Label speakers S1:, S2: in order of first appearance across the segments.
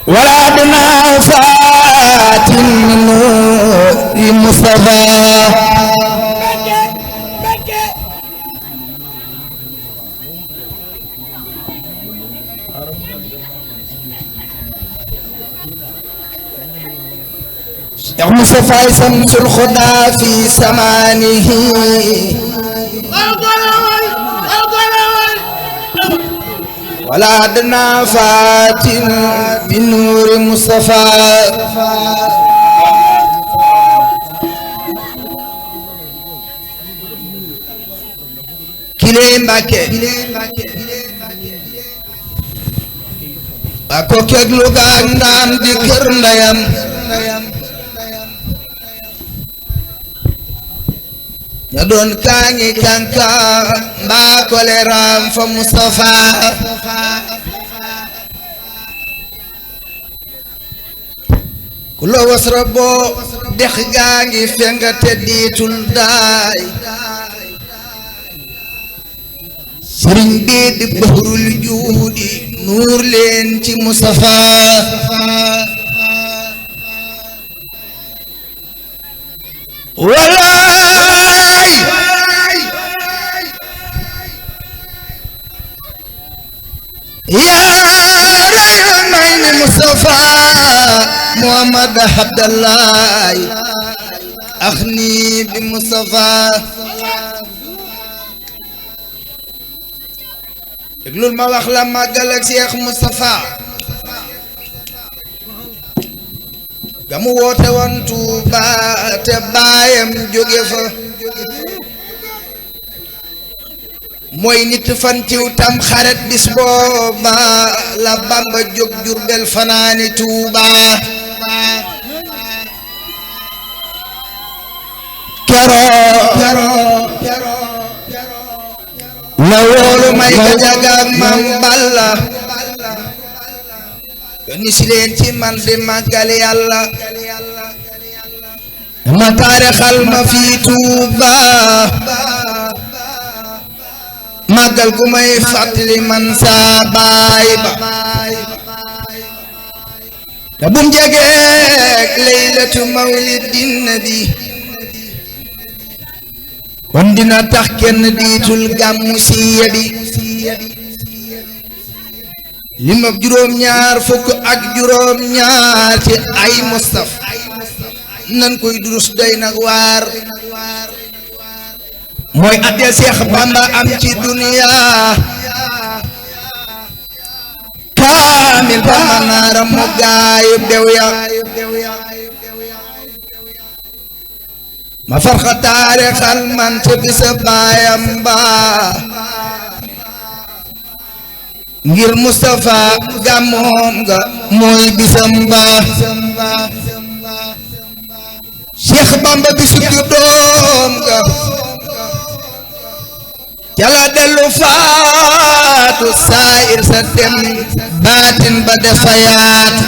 S1: ولا بنافات النور مصطفى يا مصطفى شمس الخدا في سمانه ولا أدنى فاتن بنور مصطفى كلين باكي أكو كيغلو غاندام دي كير ndayam ña doon kaangi kanka mbaa koleram fa Mustafa ku lo wasra boo dex gaa ngi fenga te diitul daay sëriñ bi di bahrul juudi nuur leen ci Mustafa walaay yaa rayal may ni Mustafa Muhammad Abdallah akhni bi Mustafa déglul ma wax la màggal ak Cheikh Mustafa gamu woote woon Tuuba te baayam jóge fa mooy nit fan ciw tam xaret bis booba la Bamba jóg Jurbel fanaani Tuuba keroog la woolu may ka jagaag Mam Balla yónni si leen ci man di màggal Yàlla ma taarixal ma fii Tuuba màggal gu may fàttali man saa baay ba te bum jegeek laylatu mawlidin nabi kon dina tax kenn diitul gàmmu siya bi limab juróom-ñaar fukk ak juróom-ñaar ci ay Mustafa nan koy durus doy nag waar mooy addee Seex Bamba am ci duniya kaamil ba manaara mu gaayu dew ya ma farxa taarixal man te bisa baayam ba ngir Mustafa gàmmoom nga mooy bisam ba Cheikh Bamba bisu juddoom nga jala dellu faatu saayir sa dem baatin ba defa yaatu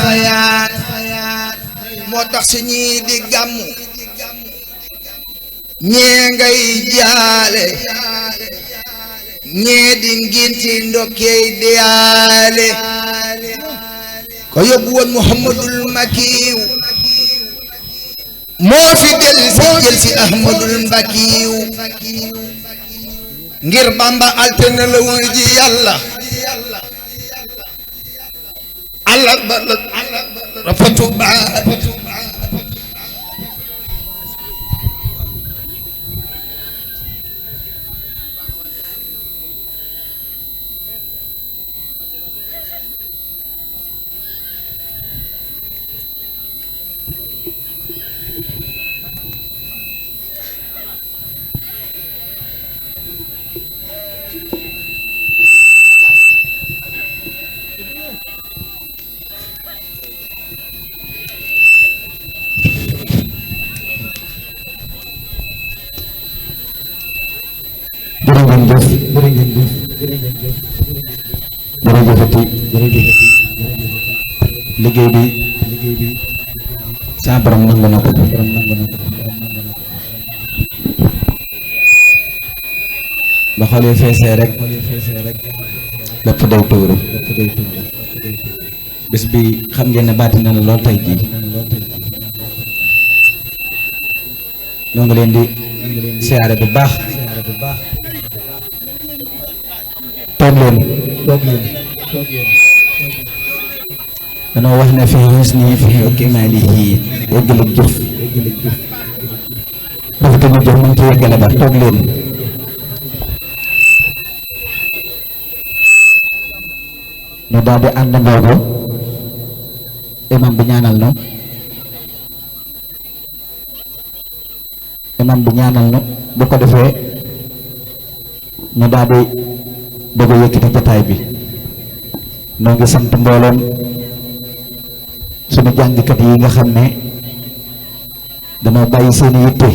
S1: moo tax su ñii di gàmmu ñee ngay jaale ñee di nginti ndokkey diyaale ko yóbbu woon Muhammadul Makiyu moo fi jël si Ahmadul Mbakiyu ngir Bamba altena la woon ji Yàlla Allah ba rafatu ba
S2: liggéey bi sa borom nangu na ko ba xol yi feesee rek lépp day tuuru bés bi xam ngeen ne baati na la lool tey jii ñoo ngi leen di siyaare bu baax toog leen danoo wax ne fi husni fi ikmaalihi yeggaleg jëf rafetlu jëf mu ngi ci yeggale ba toog leen ñu daal di àndandoo ko imam bi ñaanal nu bu ko defee ñu daal di bëgg a yëkkati jataay bi noo ngi sant mbooloom suñu jàngkat yi nga xam ne danoo bàyyi seeni yitte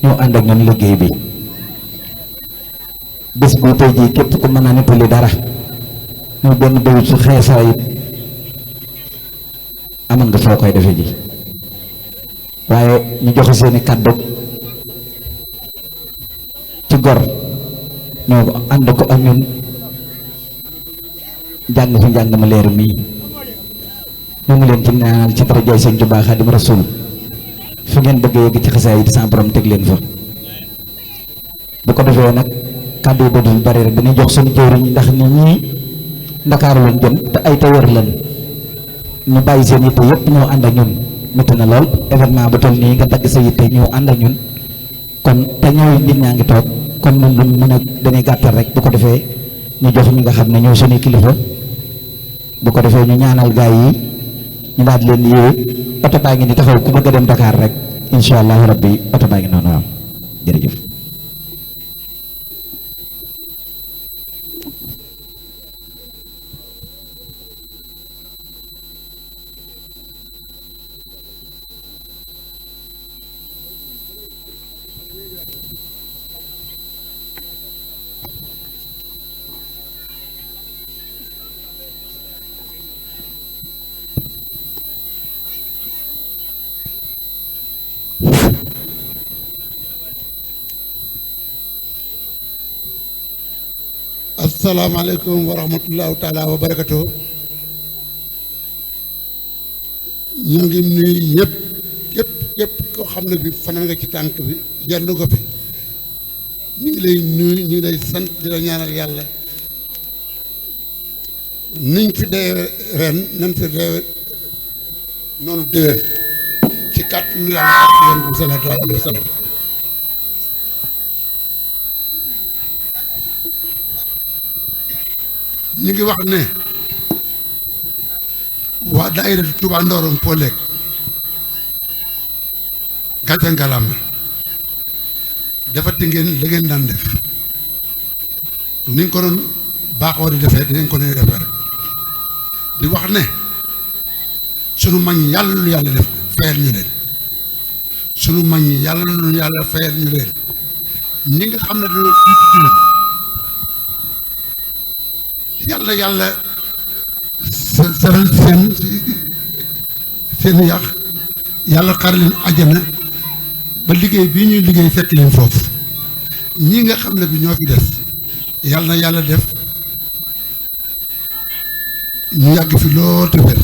S2: ñoo ànd ak ñun liggéey bi bés bu tey jii képp ku mën a nettali dara ñu benn bayit su xeesaa it amoon nga foo koy defee ji waaye ñu joxe seeni kàddu ci gor ñoo ko ànd ko ak ñun jàng fi njàng ma leer mii ñu ngi leen ci ñaanal ci darajaay Sëñ Tuubaa Xaadimu Rasuul fi ngeen bëgg yegg ci xasaay yi sa borom teg leen fa bu ko defee nag kàddu yi dootul bari rek dañuy jox suñu jëwriñ ndax nit ñi Ndakaaru lañ jëm te ay tawër lañ ñu bàyyi seen yitte yëpp ñoo ànd ak ñun métti na lool événement bu toll nii nga dagg sa yitte ñoo ànd ak ñun kon te ñooy nit ñaa ngi toog kon ñun luñ mën a dañuy gàttal rek bu ko defee ñu jox ñi nga xam ne ñoo suñuy kilifa bu ko defee ñu ñaanal gaay yi ñu daal leen yéew oto baa ngi ni taxaw ku bëgg a dem Dakar rek incha allahu rabbi oto baa ngi noonu waaw jërëjëf.
S3: asalaamaaleykum wa rahmatullaahi taala wa barakatuh ñoo ngi nuyu ñëpp képp koo xam ne bi fanaan nga ci tànk bi yendu nga fi ñu ngi lay nuyu ñu ngi lay sant di la ñaanal yàlla niñ fi dee ren nañ fi dee noonu déwén ci kàttanu yàlla ak yéen bi salaatu alayhi wa sallam ñu ngi wax ne waa daayira Touba Ndorong Poleg gàcce ngalaama defati ngeen la ngeen daan def ni nga ko doon baaxoo di defee dinañ ko nuy defee rek di wax ne sunu mag ñi yàlla lu yàlla def fayal ñu leen sunu mag ñi yàlla lu yàlla fayal ñu leen ñi nga xam ne dañoo jiitu ci woon yàlla seral seen yàq yàlla xar leen àjjana ba liggéey bii ñuy liggéey fekk leen foofu ñii nga xam ne bi ñoo fi des yàlla na yàlla def ñu yàgg fi lool te wér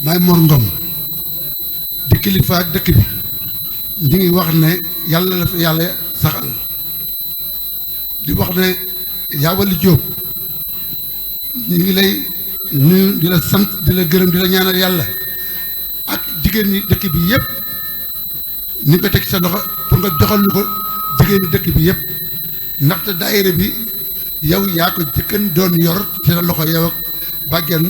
S3: may Mor Ngom di kilifa ak dëkk bi ñu ngi wax ne yàlla la fi yàlla saxal di wax ne yaa Wali Jóob ñu ngi lay nuyu di la sant di la gërëm di la ñaanal yàlla ak jigéen ñi dëkk bi yëpp ñu ngi ko teg sa loxo pour nga joxal ñu ko jigéen ñi dëkk bi yëpp ndaxte daayira bi yow yaa ko jëkkan doon yor ci sa loxo yow ak bàjjen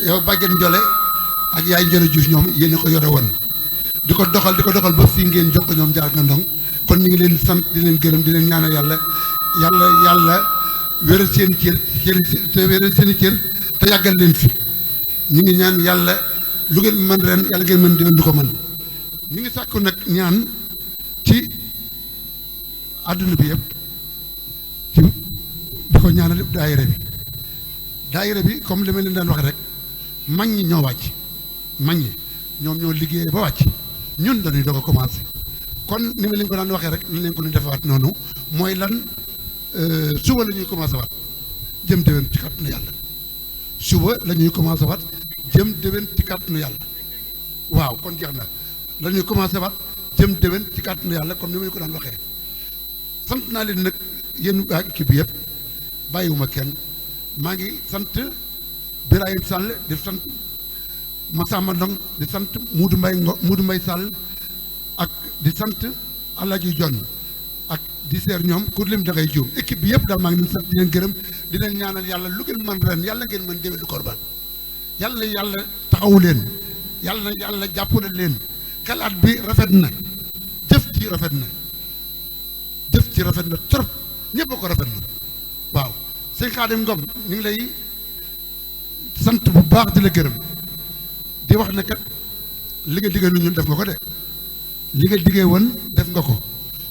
S3: yow bàjjen Njole ak yaay Njole Juuf ñoom yéen ko yore woon di ko doxal ba fii ngeen jox ko ñoom jaar nga ndong kon ñu ngi leen sant di leen gërëm di leen ñaanal yàlla wéral seen cër te wéral seen cër te yàggal leen fi ñu ngi ñaan yàlla lu ngeen mën ren yàlla ngeen mën déwén du ko mën ñu ngi sàkku nag ñaan ci àdduna bi yëpp ci di ko ñaanal daayira bi comme li ma leen daan wax rek mag ñi ñoo wàcc mag ñi ñoom ñoo liggéey ba wàcc ñun dañuy doog a commencé kon ni ma leen ko daan waxee rek ni leen ko ñu defaat noonu mooy lan suba la ñuy commencé waat jëm déwén ci kàttanu yàlla suba la ñuy commencé waat jëm déwén ci kàttanu yàlla waaw kon jeex na la ñuy commencé waat jëm déwén ci kàttanu yàlla comme ni ma ñu ko daan waxee sant naa leen nag yéen waa équipe bi yëpp bàyyiwuma kenn maa ngi sant Birahim Sall di sant Massamba Ndong di sant Muudu Mbay Sall ak di sant Alaaji Jon ak di seer ñoom ku lim da ngay juum équipe bi yëpp daal maa ngi leen sant di leen gërëm di leen ñaanal yàlla lu ngeen mën ren yàlla ngeen mën déwén du korban yàlla taxawu leen yàlla jàppale leen xalaat bi rafet na jëf ci rafet na trop ñëpp a ko rafet na waaw sëñ Xaadim Ngom ñu ngi lay sant bu baax di la gërëm di wax ne kat li nga diggee ñun def nga ko de li nga diggee woon def nga ko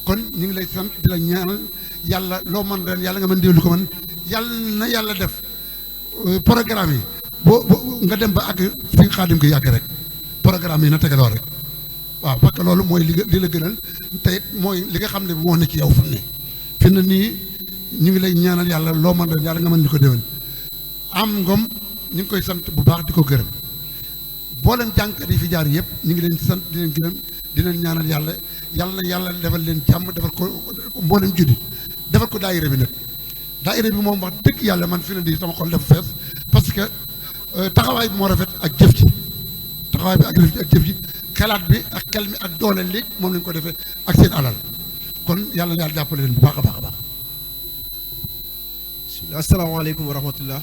S3: kon ñu ngi lay sant di la ñaanal yàlla loo mën ren yàlla nga mën déwén lu ko mën yàlla na yàlla def programme yi boo nga dem ba àgg fi Xaadim ko yàgg rek programme yi na tegaloo rek waaw parce que loolu mooy li la gënal te mooy li nga xam ne moo ne ci yow fi ne nii ñu ngi lay ñaanal yàlla loo mën ren yàlla nga mën ñu ko déwén am Ngom ñu ngi koy sant bu baax di ko gërëm boolem jàngkat yi fi jaar yëpp ñu ngi leen sant di leen gërëm di leen ñaanal yàlla defal leen jàmm defal ko mboolem juddi defal ko daayira bi nag daayira bi moom wax dëgg yàlla man fi ne nii sama xol dafa fees parce que taxawaay bi moo rafet ak jëf ji taxawaay bi ak jëf ji xalaat bi ak xel mi ak dooleel li moom lañ ko defee ak seen alal kon yàlla jàppale leen bu baax a baax a baax.
S4: asalaamaaleykum wa rahmatullah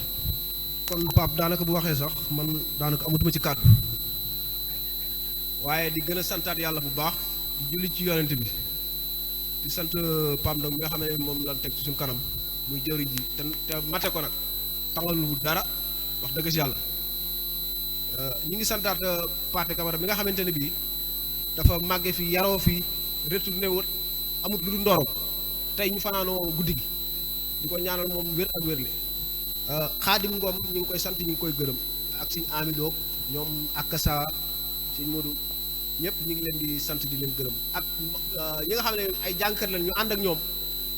S4: kon Pape daanaka bu waxee sax man daanaka amatuma ci kàddu waaye di gën a santaat yàlla bu baax di julli ci yonent bi di sant Pape Ndong mi nga xam ne moom lan teg ci suñu kanam muy jëriñ ji te mate ko nag taxalu dara wax dëgg si yàlla ñi ngi santaat Pathé Camara mi nga xamante ne bii dafa màgge fi yaroo fi retourné wut amut lu du ndoorom tey ñu fanaanoo guddi gi di ko ñaanal moom wér ak wérle Xaadim Ngom ñu ngi koy sant ñu ngi koy gërëm ak suñu amidoog ñoom akasa suñu Modou ñëpp ñu ngi leen di sant di leen gërëm ak ñi nga xam ne ay jàngkat lañ ñu ànd ak ñoom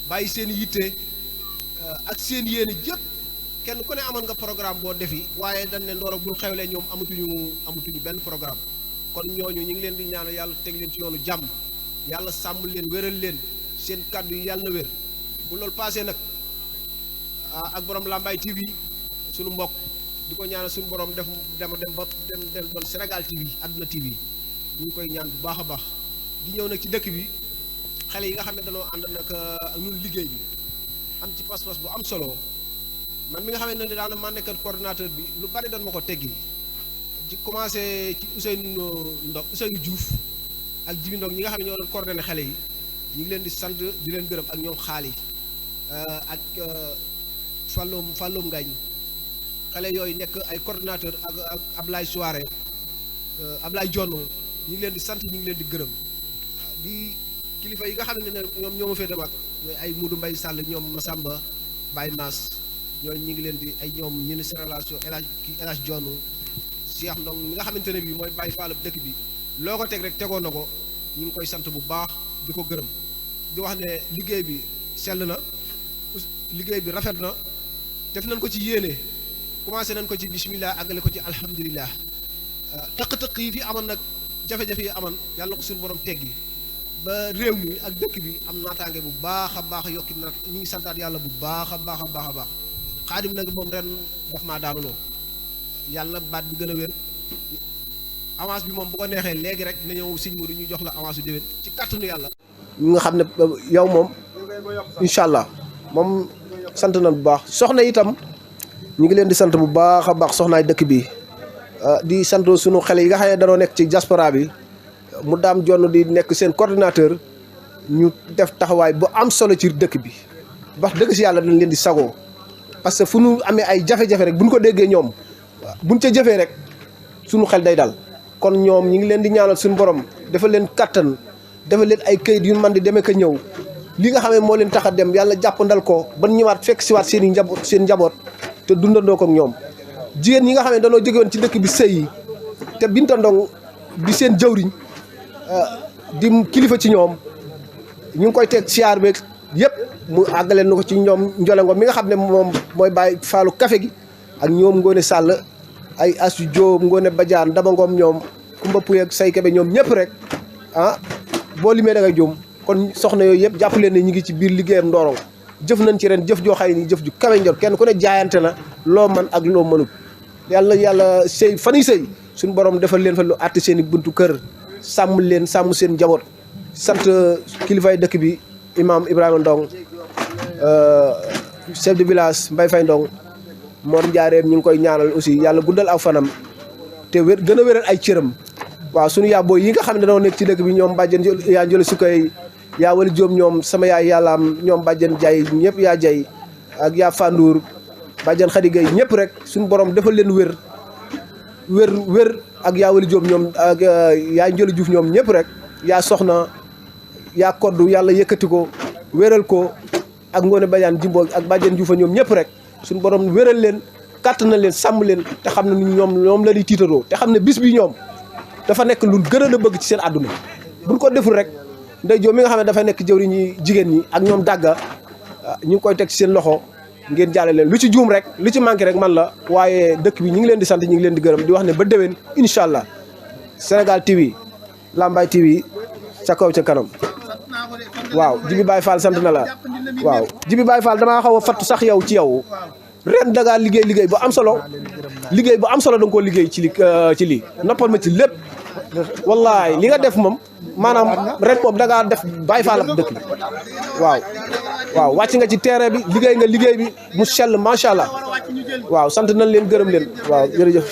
S4: bàyyi seen yitte ak seen yéene jëpp kenn ku ne amoon nga programme boo defi waaye dañ ne Ndorong bu xewlee ñoom amatuñu benn programme kon ñooñu ñu ngi leen di ñaanal yàlla teg leen ci yoonu jàmm yàlla sàmm leen wéral leen seen kàddu yi yàlla na wér bu loolu passé nag ak borom Lambaye TV suñu mbokk di ko ñaanal suñu borom dem doon Sénégal TV àdduna TV ñu ngi koy ñaan bu baax a baax di ñëw nag ci dëkk bi xale yi nga xam ne dañoo ànd nag ak ñun liggéey bi am ci pas-pas bu am solo man mi nga xam ne daana maa nekkoon coordinateur bi lu bari dañ ma ko teggi ci commencé ci Ousseynou Diouf ak Jibi Ndong ñi nga xam ne ñoo doon coordonné xale yi ñu ngi leen di sant di leen gërëm ak ñoom xaali ak Falloum Ngagne xale yooyu nekk ay coordinateur ak Ablaye Soare Ablaye Jonno ñu ngi leen di sant ñu ngi leen di gërëm di kilifa yi nga xam ne ñoom ñoo ma féete mag ay Moudou Mbaye Sall ñoom Massamba Baye Mass ñooñu ñu ngi leen di ay ñoom ñu ne seen relation El Hadj Jonno Cheikh Ndong mi nga xamante ne bii mooy Baye Fall dëkk bi loo ko teg rek tegoon na ko ñu ngi koy sant bu baax di ko gërëm di wax ne liggéey bi sell na liggéey bi rafet na def nañ ko ci yéene commencé nañ ko ci bismillah àggale ko ci alhamdulilah tëq-tëq yi fi amoon nag jafe-jafe yi amoon yàlla ko suñu borom teggi ba réew mi ak dëkk bi am naataange bu baax a baax yokki na ñu ngi santaat yàlla bu baax a baax a baax a baax Xaadim nag moom ren daf maa daanuloo yàlla na baat bi gën a wér avance bi moom bu ko neexee léegi rek na ñëw Sëñ Modou ñu jox la avance su déwén ci kàttanu yàlla. ñu nga xam ne yow moom incha allah moom sant nañ bu baax soxna itam ñu ngi leen di sant bu baax a baax soxnaay dëkk bi di sant sunu xale yi nga xam ne danoo nekk ci diaspora bi mu daam jonn di nekk seen coordinateur ñu def taxawaay bu am solo ci dëkk bi wax dëgg si yàlla dañ leen di sagoo parce que fu ñu amee ay jafe-jafe rek bu ñu ko déggee ñoom buñ ca jëfee rek sunu xel day dal kon ñoom ñi ngi leen di ñaanal suñu borom dafa leen kattan dafa leen ay kayit yu man di demee ka ñëw li nga xam ne moo leen tax a dem yàlla jàppandal ko ba ñëwaat fekk siwaat seen i njaboot seen njaboot te dundandoo ko ak ñoom jigéen ñi nga xam ne danoo jóge woon ci dëkk bi sëy yi te Binta Ndong di seen jëwriñ di kilifa ci ñoom ñu ngi koy teg siyaar beeg
S5: yëpp mu àggaleen na ko ci ñoom Njole Ngom mi nga xam ne moom mooy bàyyi faalu café gi ak ñoom Ngone Sall ay Asu Diop Ngone Badiane Daba Ngom ñoom Kumba Puy ak Say Kebe ñoom ñëpp rek ah boo limee da ngay juum kon soxna yooyu yëpp jàpp leen ne ñu ngi ci biir liggéeyam Ndorong jëf nañ ci ren jëf joo xay ni jëf ju kawe njor kenn ku ne jaayante na loo man ak loo mënut yàlla sëy fan yi sëy suñu borom defal leen fa lu àtte seen i buntu kër sàmm leen sàmm seen njaboot sant kilifay dëkk bi imam Ibrahima Ndong chef de village Mbaye Faye Ndong Mor Njaareem ñu ngi koy ñaanal aussi yàlla guddal aw fanam te gën a wéral ay cëram waaw suñu yaaboo yi nga xam ne dañoo nekk ci dëkk bi ñoom bàjjen yaa njële sukkay yaa wali Jóob ñoom sama yaay yàllaam ñoom bàjjen jay ñëpp yaa jay ak yaa Fandour bàjjen Xadi Gay ñëpp rek suñu borom defal leen wér ak yaa wali Jóob ñoom ak yaa njële Juuf ñoom ñëpp rek yaa soxna yaa koddu yàlla yëkkati ko wéral ko ak Ngoone Badiane Jimbo ak bàjjen Juufa ñoom ñëpp rek suñu borom wéral leen kàtt na leen sàmm leen te xam ne ñoom la di tiitaroo te xam ne bis bi ñoom dafa nekk lu gën a bëgg ci seen àdduna buñ ko deful rek Ndey Jóob mi nga xam ne dafa nekk jëwriñ ñi jigéen ñi ak ñoom dàgga ñu ngi koy teg ci seen loxo ngeen jàlle leen lu ci juum rek lu ci manqué rek man la waaye dëkk bi ñu ngi leen di sant ñu ngi leen di gërëm di wax ne ba déwén incha allah Sénégal TV Lambaye TV ca kaw ca kanam waaw Jibi Baye Fall sant na la waaw Jibi Baye Fall damaa xaw a fattu sax yow ci yow ren da ngaa liggéey bu am solo da nga koo liggéey ci lii noppal ma ci lépp wallaay li nga def moom maanaam ren moom da ngaa def Baye Fall ab dëkk bi waaw wàcc nga ci terrain bi liggéey bi mu sell macha allah waaw sant nañ leen gërëm leen waaw jërëjëf